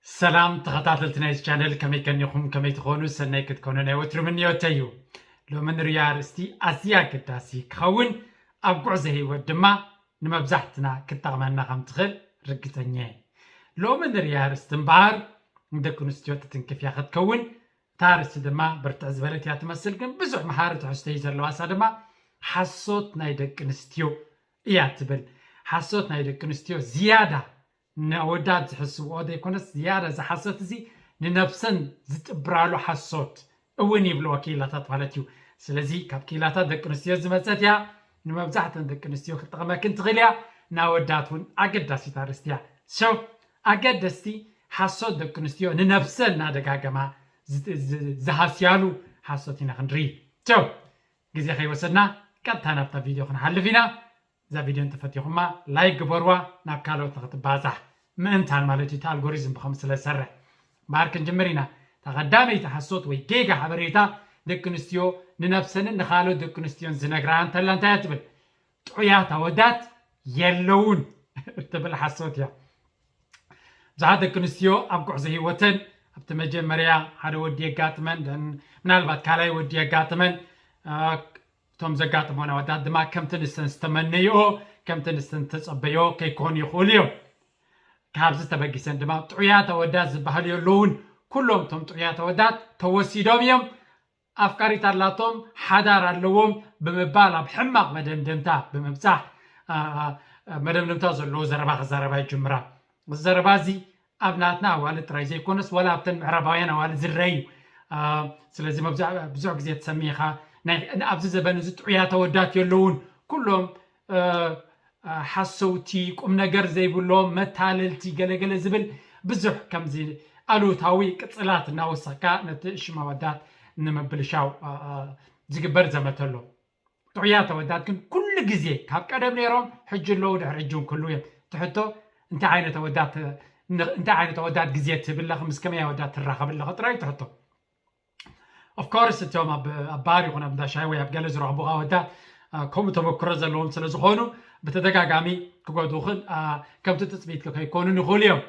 ሰላም ተኸታተልቲ ናይዚ ቻነል፣ ከመይ ከኒኹም? ከመይ ትኾኑ? ሰናይ ክትኮኑ ናይ ወትሩ ምንዮተይ እዩ። ሎሚ ንርእዮ ኣርእስቲ ኣዝያ ኣገዳሲ ክኸውን፣ ኣብ ጉዕዞ ህይወት ድማ ንመብዛሕትና ክትጠቕመና ከም ትኽእል ርግጸኛ እየ። ሎሚ ንርእዮ ኣርእስቲ እምበኣር ንደቂ ኣንስትዮ ትትንክፍ እያ ክትከውን። እታ ኣርእስቲ ድማ ብርትዕ ዝበለት እያ ትመስል፣ ግን ብዙሕ መሃሪ ትሕዝቶ እዩ ዘለዋ። እሳ ድማ ሓሶት ናይ ደቂ ኣንስትዮ እያ ትብል። ሓሶት ናይ ደቂ ኣንስትዮ ዝያዳ ንኣወዳት ዝሕስብኦ ዘይኮነስ፣ ዝያዳ እዚ ሓሶት እዚ ንነብሰን ዝጥብራሉ ሓሶት እውን ይብልዎ ክኢላታት ማለት እዩ። ስለዚ ካብ ክኢላታት ደቂ ኣንስትዮ ዝመጸት እያ። ንመብዛሕተን ደቂ ኣንስትዮ ክትጠቕመክን ትኽእል እያ። ንኣወዳት እውን ኣገዳሲት ኣርእስቲ እያ። So ኣገደስቲ ሓሶት ደቂ ኣንስትዮ ንነብሰን እናደጋገማ ዝ- ዝ- ዝሃስያሉ ሓሶት ኢና ክንርኢ። So ግዜ ከይወሰድና ቀጥታ ናብታ ቪድዮ ክንሓልፍ ኢና። እዛ ቪድዮ እንተፈቲኹማ ላይክ ግበርዋ፣ ናብ ካልኦት ንክትባዛሕ ምእንታን ማለት እዩ። እቲ ኣልጎሪዝም ብኸም ስለ ዝሰርሕ እምበኣር ክንጅምር ኢና። እታ ቀዳመይቲ ሓሶት ወይ ጌጋ ሓበሬታ ደቂ ኣንስትዮ ንነብሰንን ንኻልኦት ደቂ ኣንስትዮን ዝነግራ እንተላ እንታይ እያ ትብል? ጥዑያት ኣወዳት የለውን እትብል ሓሶት እያ። ብዙሓት ደቂ ኣንስትዮ ኣብ ጉዕዞ ህይወተን ኣብቲ መጀመርያ ሓደ ወዲ የጋጥመን፣ ደን ምናልባት ካልኣይ ወዲ የጋጥመን። አ፣ እቶም ዘጋጥሞን ኣወዳት ድማ ከምቲ ንሰን ዝተመነይኦ፣ ከምቲ ንሰን ዝተጸበዮ ከይኮኑ ይኽእሉ እዮም። ካብዚ ተበጊሰን ድማ ጥዑያት ኣወዳት ዝበሃሉ የለውን፣ ኩሎም እቶም ጥዑያት ኣወዳት ተወሲዶም እዮም፣ ኣፍቃሪት ኣላቶም፣ ሓዳር ኣለዎም ብምባል ኣብ ሕማቕ መደምደምታ ብምብጻሕ፣ አ፣ አ፣ መደምደምታ ዘለዎ ዘረባ ክዛረባ ይጅምራ። እዚ ዘረባ እዚ ኣብ ናትና ኣዋልድ ጥራይ ዘይኮነስ፣ ዋላ ኣብተን ምዕራባውያን ኣዋልድ ዝረአ እዩ። አ፣ ስለዚ መብዛ-፣ ብዙሕ ግዜ ትሰምዕ ኢኻ፣ ናይ፣ ኣብዚ ዘበን እዚ ጥዑያት ኣወዳት የለውን፣ ኩሎም፣ አ፣ አ፣ ሓሰውቲ፣ ቁም ነገር ዘይብሎም፣ መታለልቲ፣ ገለገለ ዝብል ብዙሕ ከምዚ ኣሉታዊ ቅጽላት እናወሰኽካ ነቲ ሽም ኣወዳት ንምብልሻው፣ አ፣ አ፣ ዝግበር ዘመተ ኣሎ። ጥዑያት ኣወዳት ግን ኩሉ ግዜ ካብ ቀደም ነይሮም፣ ሕጂ ኣለዉ፣ ድሕሪ ሕጂ እውን ክህልዉ እዮም። እቲ ሕቶ እንታይ ዓይነት ኣወዳት፣ ን-፣ እንታይ ዓይነት ኣወዳት ግዜ ትህቢ ኣለኺ? ምስ ከመይ ኣወዳት ትራኸቢ ኣለኺ ጥራይ እዩ እቲ ሕቶ። Of course እቶም ኣብ፣ ኣብ ባር ይኹን ኣብ እንዳ ሻሂ ወይ ኣብ ገለ ዝረኽቡኻ ኣወዳት፣ አ፣ ከምኡ ተመክሮ ዘለዎም ስለ ዝኾኑ ብተደጋጋሚ ክጎድኡኽን፣ አ፣ ከምቲ ትጽቢትኪ ከይኮኑን ይኽእሉ እዮም።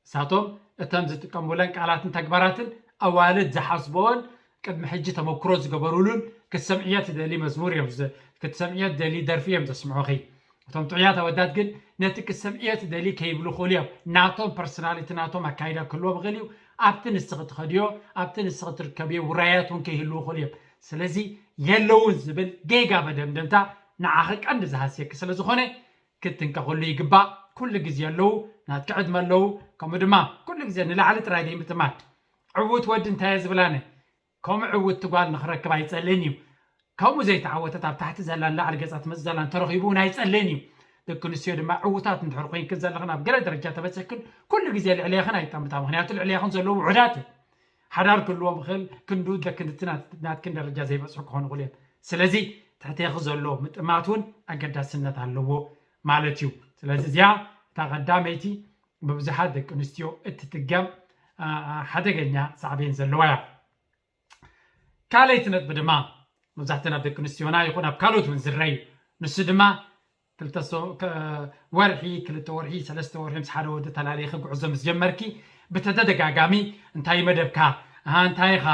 ንሳቶም እተን ዝጥቀሙለን ቃላትን ተግባራትን ኣዋልድ ዝሓስብኦን ቅድሚ ሕጂ ተመክሮ ዝገበሩሉን ክትሰምዕዮ ትደሊ መዝሙር እዮም ዝ-፣ ክትሰምዕዮ ትደሊ ደርፊ እዮም ዘስምዑኺ። እቶም ጥዑያት ኣወዳት ግን ነቲ ክትሰምዕዮ ትደሊ ከይብሉ ይኽእሉ እዮም። ናቶም ፐርሶናሊቲ፣ ናቶም ኣካይዳ ክህልዎም ይኽእል እዩ። ኣብቲ ንስኺ ትኸድዮ፣ ኣብቲ ንስኺ ትርከብዮ ውራያት እውን ከይህልዉ ይኽእሉ እዮም። ስለዚ የለውን ዝብል ጌጋ መደምደምታ ንዓኺ ቀንዲ ዝሃስየኪ ስለ ዝኾነ ክትጥንቀቕሉ ይግባእ። ኩሉ ግዜ ኣለዉ፣ ናትኪ ዕድመ ኣለዉ። ከምኡ ድማ ኩሉ ግዜ ንላዕሊ ጥራይ ዘይምጥማት። ዕዉት ወዲ እንታይ እየ ዝብል ኣነ? ከምኡ ዕውትቲ ጓል ንኽረክብ ኣይጸልን እዩ። ከምኡ ዘይተዓወተት ኣብ ታሕቲ ዘላ ንላዕሊ ገጻ ትመጽእ ዘላ እንተረኺቡ እውን ኣይጸልን እዩ። ደቂ ኣንስትዮ ድማ ዕዉታት እንድሕር ኮይንክን ዘለኽን ኣብ ገለ ደረጃ ተበጺሕክን ኩሉ ግዜ ልዕሌኽን ኣይጠምጣ። ምኽንያቱ ልዕሌኽን ዘለዉ ውሑዳት እዮም። ሓዳር ክህልዎም ይኽእል፣ ክንዱ ደክንድቲ ናት-፣ ናትክን ደረጃ ዘይበጽሑ ክኾኑ ይኽእሉ እዮም። ስለዚ ትሕቴኺ ዘሎ ምጥማት እውን ኣገዳስነት ኣለዎ ማለት እዩ። ስለዚ እዚኣ እታ ቀዳመይቲ ብብዙሓት ደቂ ኣንስትዮ እትትገም፣ አ፣ አ፣ ሓደገኛ ሳዕቤን ዘለዋ እያ። ካልኣይቲ ነጥቢ ድማ መብዛሕተን ኣብ ደቂ ኣንስትዮና ይኹን ኣብ ካልኦት እውን ዝረኣዩ፣ ንሱ ድማ ክልተ ሰ-፣ ከ-፣ ወርሒ፣ ክልተ ወርሒ፣ ሰለስተ ወርሒ ምስ ሓደ ወዲ ተላሊኺ ጉዕዞ ምስ ጀመርኪ ብተደጋጋሚ እንታይ መደብካ? ኣሃ፣ እንታይ ኢኻ?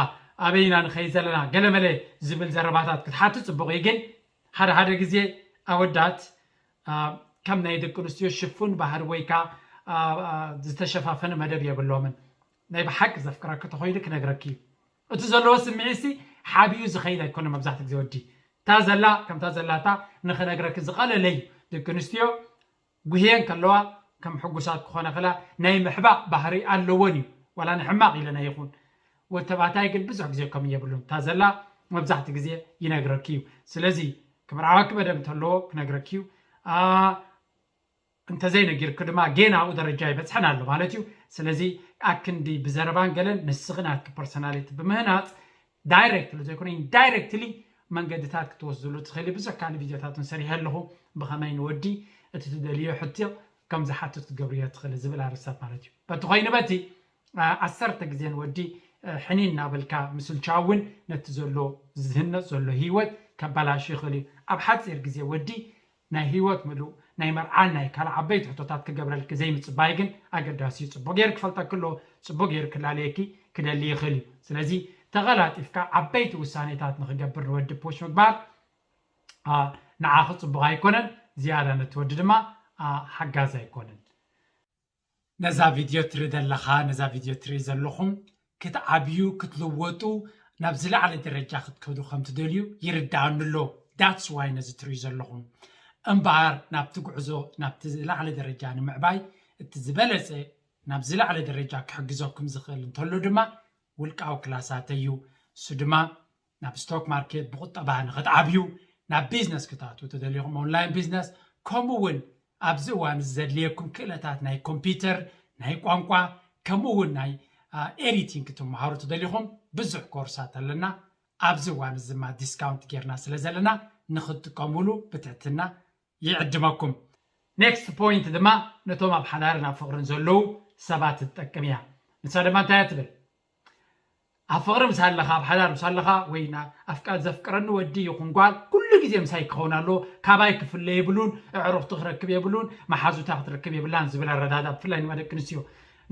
ኣበይ ኢና ንኸይድ ዘለና? ገለመለ ዝብል ዘረባታት ክትሓቱ ጽቡቕ እዩ፣ ግን ሓደ ሓደ ግዜ ኣወዳት፣ አ፣ ከም ናይ ደቂ ኣንስትዮ ሽፉን ባህሪ ወይ ከኣ፣ አ፣ አ፣ ዝተሸፋፈነ መደብ የብሎምን። ናይ ብሓቂ ዘፍቅረኪ ተኾይኑ ክነግረኪ እዩ። እቲ ዘለዎ ስምዒትሲ ሓቢኡ ዝኸይድ ኣይኮነን። መብዛሕትኡ ግዜ ወዲ እታ ዘላ ከምታ ዘላታ ንኽነግረኪ ዝቐለለ እዩ። ደቂ ኣንስትዮ ጉህየን ከለዋ ከም ሕጉሳት ክኾና ከላ ናይ ምሕባእ ባህሪ ኣለወን እዩ። ዋላ ንሕማቕ ኢለን ኣይኹን። ወዲ ተባዕታይ ግን ብዙሕ ግዜ ከምኡ የብሉን። እታ ዘላ መብዛሕትኡ ግዜ ይነግረኪ እዩ። ስለዚ ክምርዓወኪ መደብ እንተለዎ ክነግረኪ እዩ። አ፣ እንተዘይነጊርኪ ድማ ጌና ኣብኡ ደረጃ ይበጽሐን ኣሎ ማለት እዩ። ስለዚ ኣክንዲ ብዘረባን ገለን ንስኺ ናትኪ ፐርሶናሊቲ ብምህናጽ ዳይሬክትሊ ዘይኮነ ኢንዳይሬክትሊ መንገድታት ክትወስድሉ ትኽእሊ። ብዙሕ ካልእ ቪድዮታት እውን ሰሪሐ ኣለኹ። ብኸመይ ንወዲ እቲ ትደልዮ ሕቶ ከም ዝሓትት ክትገብርዮ ትኽእሊ ዝብል ኣርእስታት ማለት እዩ። በቲ ኮይኑ በቲ፣ አ፣ ዓሰርተ ግዜ ንወዲ፣ አ፣ ሕኒን እናበልካ ምስልቻው እውን ነቲ ዘሎ ዝህነጽ ዘሎ ህይወት ከበላሹ ይኽእል እዩ። ኣብ ሓጺር ግዜ ወዲ ናይ ህይወት ምሉእ ናይ መርዓን ናይ ካልእ ዓበይቲ ሕቶታት ክገብረልኪ ዘይምጽባይ ግን ኣገዳሲ እዩ። ጽቡቕ ገይሩ ክፈልጠኪ ኣለዎ፣ ጽቡቕ ገይሩ ክላለየኪ ክደሊ ይኽእል እዩ። ስለዚ ተቐላጢፍካ ዓበይቲ ውሳኔታት ንኽገብር ንወዲ ፑሽ ምግባር ንዓኺ ጽቡቕ ኣይኮነን፣ ዝያዳ ነቲ ወዲ ድማ ሓጋዚ ኣይኮነን። ነዛ ቪድዮ ትርኢ ዘለኻ፣ ነዛ ቪድዮ ትርኢ ዘለኹም ክትዓብዩ፣ ክትልወጡ፣ ናብ ዝለዓለ ደረጃ ክትከዱ ከም ትደልዩ ይርድኣኒ ኣሎ። That's why ነዚ ትርእዩ ዘለኹም። እምበኣር ናብቲ ጉዕዞ ናብቲ ዝለዓለ ደረጃ ንምዕባይ እቲ ዝበለጸ ናብ ዝለዓለ ደረጃ ክሕግዘኩም ዝኽእል እንተሎ ድማ ውልቃዊ ክላሳተይ እዩ። እሱ ድማ ናብ ስቶክ ማርኬት ብቁጠባ ንኽትዓብዩ፣ ናብ ቢዝነስ ክትኣትዉ ተደሊኹም ኦንላይን ቢዝነስ፣ ከምኡ እውን ኣብዚ እዋን እዚ ዘድልየኩም ክእለታት ናይ ኮምፒውተር፣ ናይ ቋንቋ፣ ከምኡ እውን ናይ ኤዲቲንግ ክትመሃሩ ተደሊኹም ብዙሕ ኮርሳት ኣለና። ኣብዚ እዋን እዚ ድማ ዲስካውንት ጌርና ስለ ዘለና ንኽትጥቀሙሉ ብትሕትና ይዕድመኩም። ኔክስት ፖይንት ድማ ነቶም ኣብ ሓዳርን ኣብ ፍቕርን ዘለዉ ሰባት ትጠቅም እያ። ንሳ ድማ እንታይ እያ ትብል? ኣብ ፍቕሪ ምስ ኣለኻ፣ ኣብ ሓዳር ምስ ኣለኻ ወይ ና- ኣፍቃ- ዘፍቅረኒ ወዲ ይኹን ጓል ኩሉ ግዜ ምሳይ ክኸውን ኣለዎ፣ ካባይ ክፍለ የብሉን፣ ኣዕሩኽቲ ክረክብ የብሉን፣ መሓዙታ ክትረክብ የብላን ዝብል ኣረዳዳ፣ ብፍላይ ንማ ደቂ ኣንስትዮ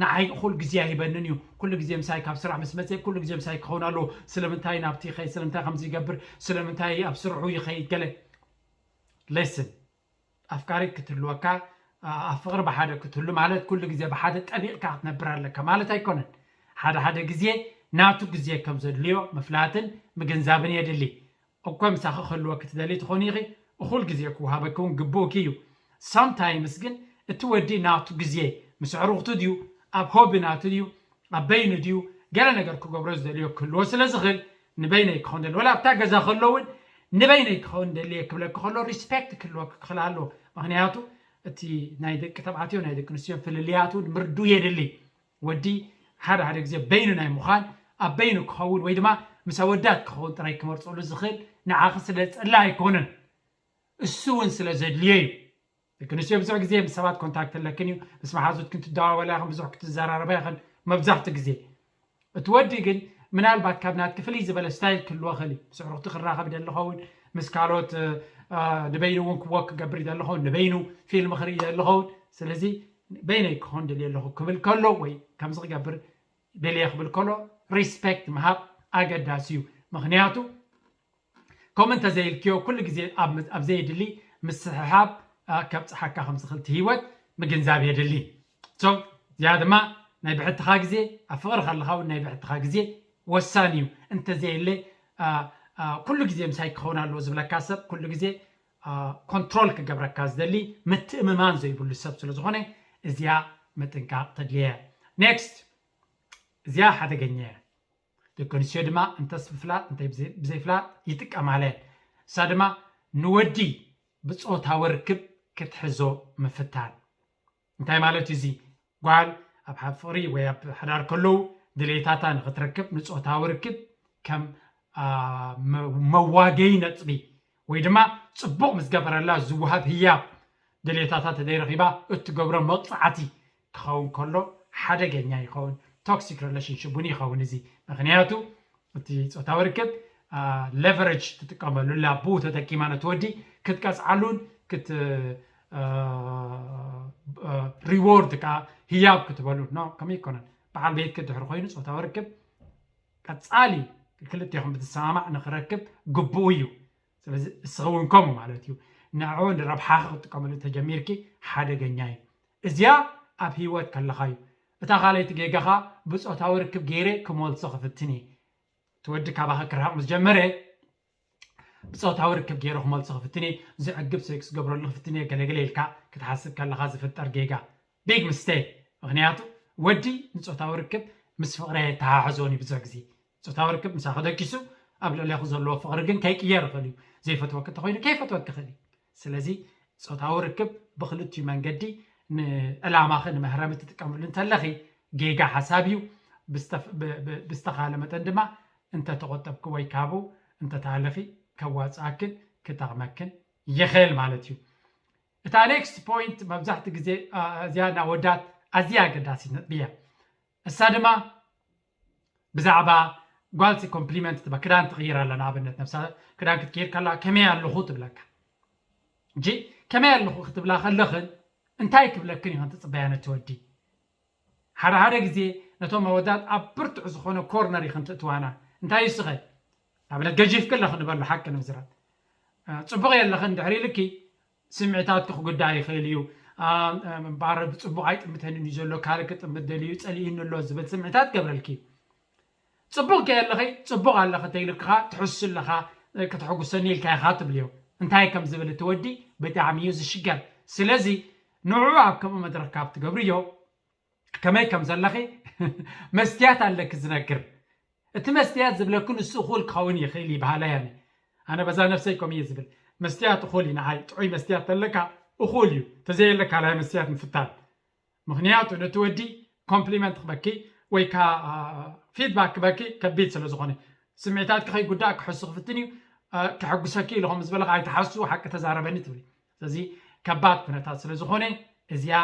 ንዓይ ኩሉ ግዜ ኣይበንን እዩ፣ ኩሉ ግዜ ምሳይ ካብ ስራሕ ምስ መፀ ኩሉ ግዜ ምሳይ ክኸውን ኣለዎ፣ ስለምንታይ ናብቲ ይኸይድ፣ ስለምንታይ ከምዚ ይገብር፣ ስለምንታይ ኣብ ስርሑ ይኸይድ ገለ ሌስን ኣፍቃሪት ክትህልወካ ኣብ ፍቕሪ ብሓደ ክትህሉ ማለት ኩሉ ግዜ ብሓደ ጠቢቕካ ክትነብር ኣለካ ማለት ኣይኮነን። ሓደ ሓደ ግዜ ናቱ ግዜ ከም ዘድልዮ ምፍላጥን ምግንዛብን የድሊ። እኮ ምሳኺ ክህልወኪ ትደሊ ትኾኒ ኢኺ፣ እኹል ግዜ ክወሃበኪ እውን ግቡእኪ እዩ። ሳምታይምስ ግን እቲ ወዲ ናቱ ግዜ ምስ ኣዕሩኽቱ ድዩ ኣብ ሆቢ ናቱ ድዩ ኣብ በይኑ ድዩ ገለ ነገር ክገብሮ ዝደልዮ ክህልዎ ስለ ዝኽእል ንበይነይ ክኸውን ደሊ ወላ ኣብታ ገዛ ከሎ እውን ንበይነይ ክኸውን ደልየ ክብለኪ ከሎ ሪስፔክት ክህልወኪ ክኽእል ኣለዎ። ምኽንያቱ እቲ ናይ ደቂ ተባዕትዮ ናይ ደቂ ኣንስትዮ ፍልልያት እውን ምርዱ የድሊ። ወዲ ሓደ ሓደ ግዜ በይኑ ናይ ምዃን ኣብ በይኑ ክኸውን ወይ ድማ ምስ ኣወዳት ክኸውን ጥራይ ክመርፀሉ ዝኽእል ንዓኺ ስለ ዝፀልእ ኣይኮነን፣ እሱ እውን ስለ ዘድልዮ እዩ። ደቂ ኣንስትዮ ብዙሕ ግዜ ምስ ሰባት ኮንታክት ኣለክን እዩ፣ ምስ መሓዙትክን ትደዋወላ ኢኽን፣ ብዙሕ ክትዘራረባ ኢኽን መብዛሕትኡ ግዜ። እቲ ወዲ ግን ምናልባት ካብ ናትኪ ፍልይ ዝበለ ስታይል ክህልዎ ይኽእል እዩ። ምስ ኣዕሩኽቱ ክራኸብ ይደሊ ኸውን፣ ምስ ካልኦት ንበይኑ እውን ክወክ ክገብር ይደሊ ኸውን፣ ንበይኑ ፊልም ክርኢ ይደሊ ኸውን። ስለዚ በይነይ ክኾን ደልየ ኣለኹ ክብል ከሎ ወይ ከምዚ ክገብር ደልየ ክብል ከሎ ሪስፔክት ምሃብ ኣገዳሲ እዩ። ምኽንያቱ ከምኡ እንተዘይልክዮ ኩሉ ግዜ ኣብ ዘየድሊ ምስሕሓብ ከብፅሓካ ከም ዝኽእል እቲ ህይወት ምግንዛብ የድሊ። So እዚኣ ድማ ናይ ብሕትኻ ግዜ ኣብ ፍቕሪ ከለኻ እውን ናይ ብሕትኻ ግዜ ወሳኒ እዩ። እንተዘየለ ኩሉ ግዜ ምሳይ ክኸውን ኣለዎ ዝብለካ ሰብ ኩሉ ግዜ ኮንትሮል ክገብረካ ዝደሊ ምትእምማን ዘይብሉ ሰብ ስለ ዝኾነ እዚኣ ምጥንቃቕ ተድልየ። ኔክስት እዚኣ ሓደገኛ እያ። ደቂ ኣንስትዮ ድማ እንተስ ብፍላጥ እንተ ብዘይፍላጥ ይጥቀማለን። እሳ ድማ ንወዲ ብፆታዊ ርክብ ክትሕዞ ምፍታን እንታይ ማለት እዩ? እዚ ጓል ኣብ ሓ- ፍቕሪ ወይ ኣብ ሓዳር ከለዉ ድሌታታ ንኽትረክብ ንፆታዊ ርክብ ከም መዋገይ ነጥቢ ወይ ድማ ፅቡቕ ምስ ገበረላ ዝወሃብ ህያብ ድሌታታ ተደይረኺባ እትገብሮ መቕፃዕቲ ክኸውን ከሎ ሓደገኛ ይኸውን። ቶክሲክ ሪሌሽንሽፕ እውን ይኸውን እዚ። ምክንያቱ እቲ ፆታዊ ርክብ ለቨረጅ ትጥቀመሉ ላ ብኡ ተጠቂማ ነቲ ወዲ ክትቀፅዓሉን ክት ሪዎርድ ከዓ ህያብ ክትበሉ ኖ ከምኡ ይኮነን። በዓል ቤትኪ ድሕሪ ኮይኑ ፆታዊ ርክብ ቀፃሊ ክልቴኹም ብትሰማማዕ ንክረክብ ግቡኡ እዩ። ስለዚ እስኺ እውን ከምኡ ማለት እዩ። ንዕኡ ንረብሓኺ ክትጥቀመሉ ተጀሚርኪ ሓደገኛ እዩ። እዚኣ ኣብ ህይወት ከለኻ እዩ። እታ ካልኣይቲ ጌጋኻ ብፆታዊ ርክብ ገይረ ክመልሶ ክፍትን እየ። እቲ ወዲ ካባኻ ክርሕቕ ምስ ጀመረ ብፆታዊ ርክብ ገይረ ክመልሶ ክፍትን እየ፣ ዘዕግብ ሴክስ ክገብረሉ ክፍትን እየ ገለገለ ኢልካ ክትሓስብ ከለኻ ዝፍጠር ጌጋ ቢግ ምስቴክ። ምክንያቱ ወዲ ንፆታዊ ርክብ ምስ ፍቕሪ ኣየተሓሕዞን እዩ። ብዙሕ ግዜ ፆታዊ ርክብ ምሳኺ ደቂሱ ኣብ ልዕሌኺ ዘለዎ ፍቕሪ ግን ከይቅየር ይኽእል እዩ። ዘይፈትወኪ እንተኾይኑ ከይፈትወኪ ይኽእል እዩ። ስለዚ ፆታዊ ርክብ ብክልቲኡ መንገዲ ንዕላማኺ ንመህረሚ ትጥቀምሉ እንተለኺ ጌጋ ሓሳብ እዩ። ብዝተፍ- ብ- ብ- ብዝተኻለ መጠን ድማ እንተተቆጠብኪ ወይ ካብኡ እንተተሃለኺ ከዋፅኣክን ክጠቕመክን ይኽእል ማለት እዩ። እታ ኔክስት ፖይንት መብዛሕትኡ ግዜ እዚኣ ናብ ኣወዳት ኣዝያ ኣገዳሲት ነጥቢ እያ። እሳ ድማ ብዛዕባ ጓልሲ ኮምፕሊመንት ትበ ክዳን ትቕይር ኣላ። ንኣብነት ነብሳ ክዳን ክትቅይር ከላ ከመይ ኣለኹ ትብለካ እንጂ ከመይ ኣለኹ ክትብላ ከለኽን እንታይ ክብለክን ኢኽን ትፅበያ ነቲ ወዲ? ሓደ ሓደ ግዜ ነቶም ኣወዳት ኣብ ብርቱዕ ዝኾነ ኮርነር ኢኽን ትእትዋና። እንታይ እሱ ኸ? ንኣብነት ገጂፍኪ ኣለኺ ንበሎ ሓቂ ንምዝራብ። እ፣ ፅቡቕ የለኽን ድሕሪ ኢልኪ ስምዒታትኪ ክጉዳእ ይኽእል እዩ። እ፣ እ፣ እምበኣር ብፅቡቕ ኣይጥምተንን እዩ ዘሎ፣ ካልእ ክጥምት ደልዩ ጸሊኡኒ ኣሎ ዝብል ስምዒታት ገብረልኪ። ጽቡቕ ከ ኣለኺ፣ ጽቡቕ ኣለኺ እንተ ኢልክኻ ትሕሱ ኣለኻ፣ እ፣ ከተሐጉሰኒ ኢልካ ኢኻ ትብልዮ። እንታይ ከም ዝብል እቲ ወዲ ብጣዕሚ እዩ ዝሽገር። ስለዚ ንዕኡ ኣብ ከምኡ መድረኽ ካብ ትገብርዮ ከመይ ከም ዘለኺ መስትያት ኣለኪ ዝነግር። እቲ መስትያት ዝብለኪ ንሱ እኹል ክኸውን ይኽእል እዩ በሃላይ ኣነ። ኣነ በዛ ነፍሰይ ከምኡ እየ ዝብል። መስትያት እኹል እዩ ንዓይ። ጥዑይ መስትያት ተለካ እኹል እዩ። ተዘየለ ካልኣይ መስትያት ምፍታን። ምኽንያቱ ነቲ ወዲ ኮምፕሊመንት ክበኪ ወይ ከዓ ፊድባክ ክበኪ ከቢድ ስለ ዝኾነ ስምዒታትኪ ከይጉዳእ ክሕሱ ክፍትን እዩ። አ፣ ከሐጉሰኪ ኢሉ ከም ዝበለካ ኣይትሓሱ፣ ሓቂ ተዛረበኒ ትብሊ። ስለዚ ከባድ ኩነታት ስለ ዝኾነ እዚኣ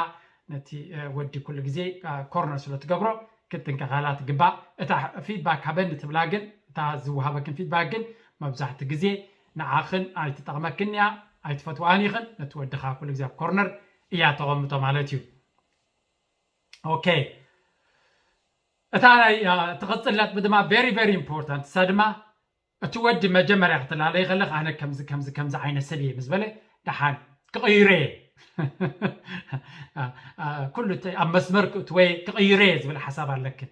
ነቲ፣ እ፣ ወዲ ኩሉ ግዜ፣ አ፣ ኮርነር ስለ ትገብሮ ክትጥንቀቐላ ትግባእ። እታ ፊድባክ ሃበኒ ትብላ ግን፣ እታ ዝወሃበክን ፊድባክ ግን መብዛሕቲ ግዜ ንዓኽን ኣይትጠቕመክን እያ፣ ኣይትፈትዋን ኢኽን። ነቲ ወድኻ ኩሉ ግዜ ኣብ ኮርነር እያ ተቐምጦ ማለት እዩ። ኦኬ፣ እታ ናይ፣ አ፣ ትቕጽል ነጥቢ ድማ very very important፣ እሳ ድማ እቲ ወዲ መጀመርያ ክትላለይ ከለኽ ኣነ ከምዚ ከምዚ ከምዚ ዓይነት ሰብ እየ ምስ በለ ደሓን ክቕይሮ እየ። አ፣ አ፣ ኩሉ እቲ ኣብ መስመር ክእትወ እየ፣ ክቕይሮ እየ ዝብል ሓሳብ ኣለክን።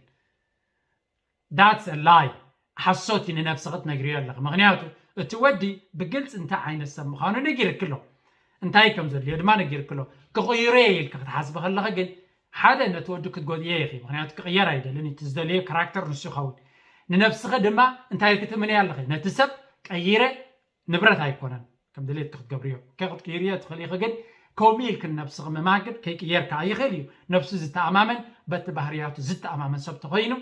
That's a lie። ሓሶት እዩ ንነብስኺ ትነግርዮ ኣለኺ። ምኽንያቱ እቲ ወዲ ብግልፂ እንታይ ዓይነት ሰብ ምዃኑ ነጊርኪ ኣሎ። እንታይ ከም ዘድልዮ ድማ ነጊርኪ ኣሎ። ክቕይሮ እየ ኢልኪ ክትሓስቢ ከለኺ ግን ሓደ ነቲ ወዲ ክትጎድእዮ ኢኺ። ምኽንያቱ ክቕየር ኣይደልን እዩ። እቲ ዝደልዮ ካራክተር ንሱ ይኸውን። ንነብስኺ ድማ እንታይ ክትእምንዮ ኣለኺ? ነቲ ሰብ ቀይረ ንብረት ኣይኮነን። ከም ድሌትኪ ክትገብርዮ። ከክትቅይርዮ ትኽእሊ ኢኺ ግን ከምኡ ኢልኪ ንነብስኺ ምእማን ግን ከይቅየር ከዓ ይኽእል እዩ። ነብሱ ዝተኣማመን በቲ ባህርያቱ ዝተኣማመን ሰብ ተኾይኑ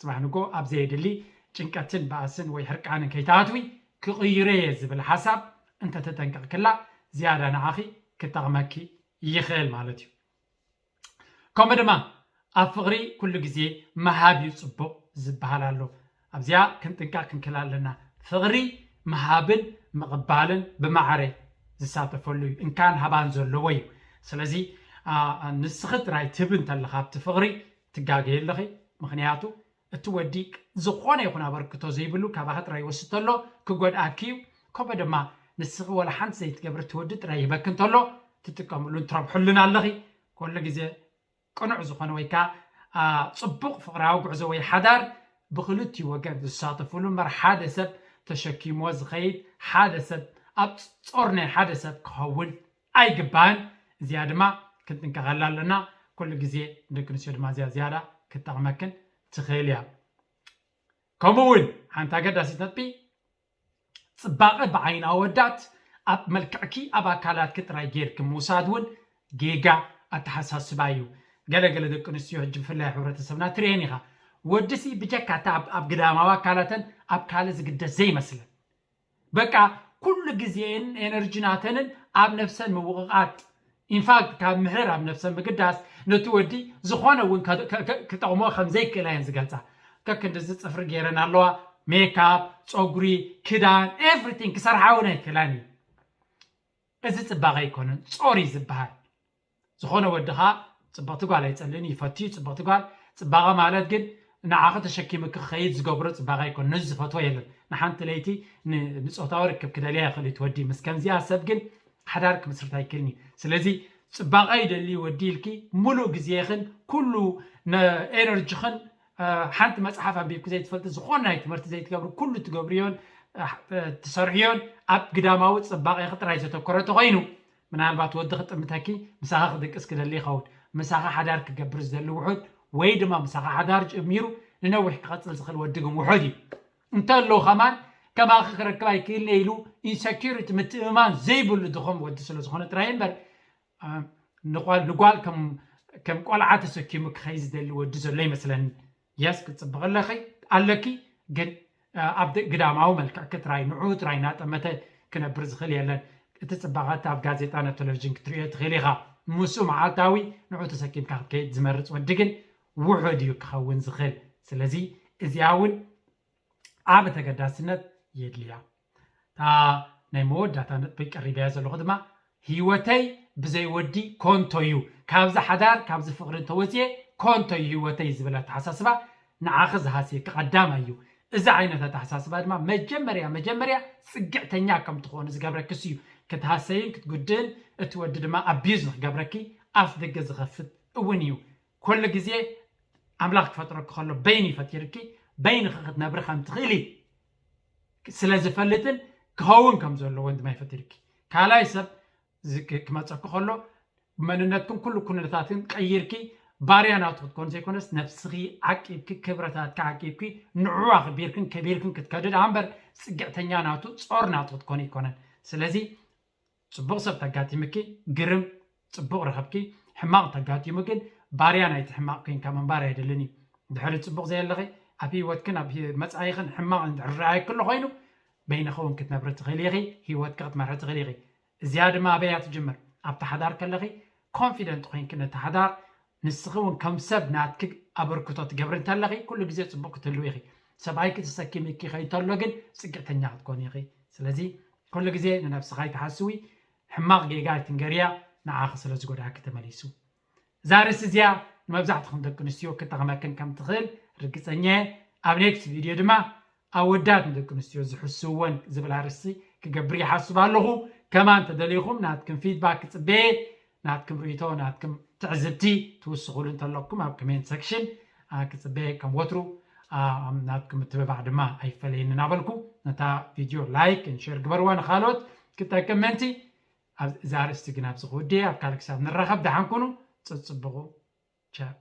ጽባሕ ንጎ ኣብ ዘየድሊ ጭንቀትን ባእስን ወይ ሕርቃንን ከይትኣትዊ ክቕይሮ እየ ዝብል ሓሳብ እንተተጠንቀቕክላ ዝያዳ ንዓኺ ክጠቕመኪ ይኽእል ማለት እዩ። ከምኡ ድማ ኣብ ፍቕሪ ኩሉ ግዜ ምሃብ እዩ ጽቡቕ ዝበሃል ኣሎ። ኣብዚኣ ክንጥንቀቕ ክንክእል ኣለና። ፍቕሪ ምሃብን ምቕባልን ብማዕረ ዝሳተፈሉ እዩ። እንካን ሃባን ዘለዎ እዩ። ስለዚ፣ አ፣ ንስኺ ጥራይ ትህቢ እንተለኻ ኣብቲ ፍቕሪ ትጋገይ ኣለኺ። ምኽንያቱ እቲ ወዲ ዝኾነ ይኹን ኣበርክቶ ዘይብሉ ካባኺ ጥራይ ይወስድ ተሎ ክጎድኣኪ እዩ። ከምኡ ድማ ንስኺ ወላ ሓንቲ ዘይትገብሪ እቲ ወዲ ጥራይ ይህበኪ እንተሎ ትጥቀምሉን ትረብሕሉን ኣለኺ። ኩሉ ግዜ ቅኑዕ ዝኾነ ወይ ከዓ፣ አ፣ ጽቡቕ ፍቕራዊ ጉዕዞ ወይ ሓዳር ብኽልቲኡ ወገን ዝሳተፍሉ እምበር ሓደ ሰብ ተሸኪምዎ ዝኸይድ፣ ሓደ ሰብ ኣብ ጾር ናይ ሓደ ሰብ ክኸውን ኣይግባእን። እዚኣ ድማ ክንጥንቀቐላ ኣለና። ኩሉ ግዜ ንደቂ ኣንስትዮ ድማ እዚኣ ዝያዳ ክትጠቕመክን ትኽእል እያ። ከምኡ እውን ሓንቲ ኣገዳሲት ነጥቢ፣ ጽባቐ ብዓይኒ ኣወዳት ኣብ መልክዕኪ ኣብ ኣካላትኪ ጥራይ ጌርኪ ምውሳድ እውን ጌጋ ኣተሓሳስባ እዩ። ገለገለ ደቂ ኣንስትዮ ሕጂ ብፍላይ ሕብረተሰብና ትርእየን ኢኻ። ወድሲ ብጀካ እታ ኣብ፣ ኣብ ግዳማዊ ኣካላተን ኣብ ካልእ ዝግደስ ዘይመስለን። በቃ ኩሉ ግዜን ኤነርጂ ናተንን ኣብ ነብሰን ምውቕቓጥ። ኢንፋክት ካብ ምሕደር ኣብ ነብሰን ምግዳስ ነቲ ወዲ ዝኾነ እውን ከ-፣ ከ-፣ ከ-፣ ክጠቕሞ ከም ዘይክእላ እየን ዝገልጻ። ከክንድዚ ጽፍሪ ገይረን ኣለዋ፣ ሜካፕ፣ ጸጉሪ፣ ክዳን፣ ኤቭሪቲንግ ክሰርሓ እውን ኣይክእላን እዩ። እዚ ጽባቐ ኣይኮነን፣ ጾር እዩ ዝበሃል። ዝኾነ ወዲ ኸኣ ጽብቕቲ ጓል ኣይጸልእን እዩ፣ ይፈቱ እዩ ጽብቕቲ ጓል። ጽባቐ ማለት ግን ንዓኺ ተሸኪምኪ ክኸይድ ዝገብሮ ጽባቐ ኣይኮነን። ነዚ ዝፈትዎ የለን። ንሓንቲ ለይቲ ን-፣ ንጾታዊ ርክብ ክደልያ ይኽእል እዩ እቲ ወዲ። ምስ ከምዚኣ ሰብ ግን ሓዳር ክምስርት ኣይክእልን እዩ። ስለዚ ጽባቐ ይደሊ ወዲ ኢልኪ ሙሉእ ግዜኽን ኩሉ ነ-፣ ኤነርጂኽን፣ እ፣ ሓንቲ መጽሓፍ ኣንቢብኪ ዘይትፈልጢ፣ ዝኾነ ናይ ትምህርቲ ዘይትገብሪ፣ ኩሉ ትገብርዮን፣ እ፣ ትሰርሕዮን ኣብ ግዳማዊ ጽባቐኺ ጥራይ ዘተኮረ ተኾይኑ፣ ምናልባት ወዲ ክጥምተኪ፣ ምሳኺ ክድቅስ ክደሊ ይኸውን። ምሳኺ ሓዳር ክገብር ዝደሊ ውሑድ ወይ ድማ ምሳኺ ሓዳር ጀሚሩ ንነዊሕ ክቐጽል ዝኽእል ወዲ ግን ውሑድ እዩ። እንተሎ ኸማን ከማኺ ክረክብ ኣይክእልን ኢሉ ኢንሰኪሪቲ፣ ምትእምማን ዘይብሉ ድኹም ወዲ ስለ ዝኾነ ጥራይ እምበር፣ አ፣ ንጓል፣ ንጓል ከም፣ ከም ቆልዓ ተሰኪሙ ክኸይድ ዝደሊ ወዲ ዘሎ ይመስለኒ። የስ፣ ክትጽብቕ ኣለኺ፣ ኣለኪ፣ ግን፣ አ፣ ኣብ ደ-፣ ግዳማዊ መልክዕኪ ጥራይ፣ ንዕኡ ጥራይ እናጠመተ ክነብር ዝኽእል የለን። እቲ ጽባቐ እቲ ኣብ ጋዜጣን ኣብ ቴሌቪዥን ክትርእዮ ትኽእል ኢኻ። ምስኡ መዓልታዊ ንዕኡ ተሰኪምካ ክትከይድ ዝመርጽ ወዲ ግን ውሑድ እዩ ክኸውን ዝኽእል። ስለዚ እዚኣ እውን ዓቢ ተገዳስነት የድልያ። እታ ናይ መወዳእታ ነጥቢ ቀሪበያ ዘለኹ ድማ ህይወተይ ብዘይ ወዲ ኮንቶ እዩ፣ ካብዚ ሓዳር ካብዚ ፍቕሪ እንተወፅየ ኮንቶ እዩ ህይወተይ ዝብል ኣተሓሳስባ ንዓኺ ዝሃስየኪ ቀዳማይ እዩ። እዚ ዓይነት ኣተሓሳስባ ድማ መጀመርያ መጀመርያ ፅግዕተኛ ከም ትኾኒ ዝገብረኪ እሱ እዩ። ክትሃሰይን ክትጉድእን እቲ ወዲ ድማ ኣቢዩዝ ንክገብረኪ ኣፍ ደገ ዝኸፍት እውን እዩ። ኩሉ ግዜ ኣምላኽ ክፈጥረኪ ከሎ በይኑ ይፈጢርኪ፣ በይንኺ ክትነብሪ ከም ትኽእሊ ስለ ዝፈልጥን ክኸውን ከም ዘለዎ ድማ ይፈጢርኪ። ካልኣይ ሰብ ዝ- ክ- ክመፀኪ ከሎ መንነትክን ኩሉ ኩነታትን ቀይርኪ ባርያ ናቱ ክትኮን ዘይኮነስ ነብስኺ ዓቂብኪ ክብረታትኪ ዓቂብኪ ንዕኡ ኣኽቢርክን ከቢርክን ክትከዱ ደኣ እምበር ፅግዕተኛ ናቱ ፆር ናቱ ክትኮን ኣይኮነን። ስለዚ ፅቡቕ ሰብ ተጋጢምኪ ግርም ፅቡቕ ረኸብኪ፣ ሕማቕ ተጋጢሙ ግን ባርያ ናይቲ ሕማቕ ኮይንካ ምንባር ኣይደልን እዩ። ድሕሪ ፅቡቕ ዘየለኺ ኣብ ህይወትክን ኣብ ህይ- መፃኢኽን ሕማቕ እንድሕር ረኣየኪ ኣሎ ኮይኑ በይንኺ እውን ክትነብሪ ትኽእሊ ኢኺ፣ ህይወትኪ ክትመርሒ ትኽእሊ ኢኺ። እዚኣ ድማ ኣበይ እያ ትጅምር? ኣብቲ ሓዳር ከለኺ ኮንፊደንት ኮይንኪ ነቲ ሓዳር ንስኺ እውን ከም ሰብ ናትኪ ኣበርክቶ ትገብሪ እንተለኺ ኩሉ ግዜ ፅቡቕ ክትህልዊ ኢኺ። ሰብኣይኪ ተሰኪምኪ ከይተሎ ግን ፅግዕተኛ ክትኮኒ ኢኺ። ስለዚ ኩሉ ግዜ ንነብስኻ ኣይትሓስዊ፣ ሕማቕ ጌጋ ኣይትንገርያ፣ ንዓኺ ስለ ዝጎድኣኪ ተመሊሱ። እዛ ርእሲ እዚኣ ንመብዛሕትኹም ደቂ ኣንስትዮ ክትጠቕመክን ከም ትኽእል ርግፀኛ እየ። ኣብ ኔክስት ቪድዮ ድማ ኣወዳት ንደቂ ኣንስትዮ ዝሕስውወን ዝብል ኣርእስቲ ክገብር ይሓስብ ኣለኹ። ከማን እንተደሊኹም ናትክም ፊድባክ ክፅበየ፣ ናትክም ርእይቶ፣ ናትክም ትዕዝብቲ ትውስኹሉ እንተለኩም ኣብ ኮሜንት ሰክሽን ክፅበየ። ከም ወትሩ ናትክም ምትብባዕ ድማ ኣይፈለየኒ እናበልኩ ነታ ቪድዮ ላይክ ን ሼር ግበርዋ ንካልኦት ክጠቅም ምእንቲ። እዛ ኣርእስቲ ግን ኣብዚ ክውድእ ኣብ ካልእ ክሳብ ንራኸብ ደሓን ኩኑ። ፅፅብቑ ቻው።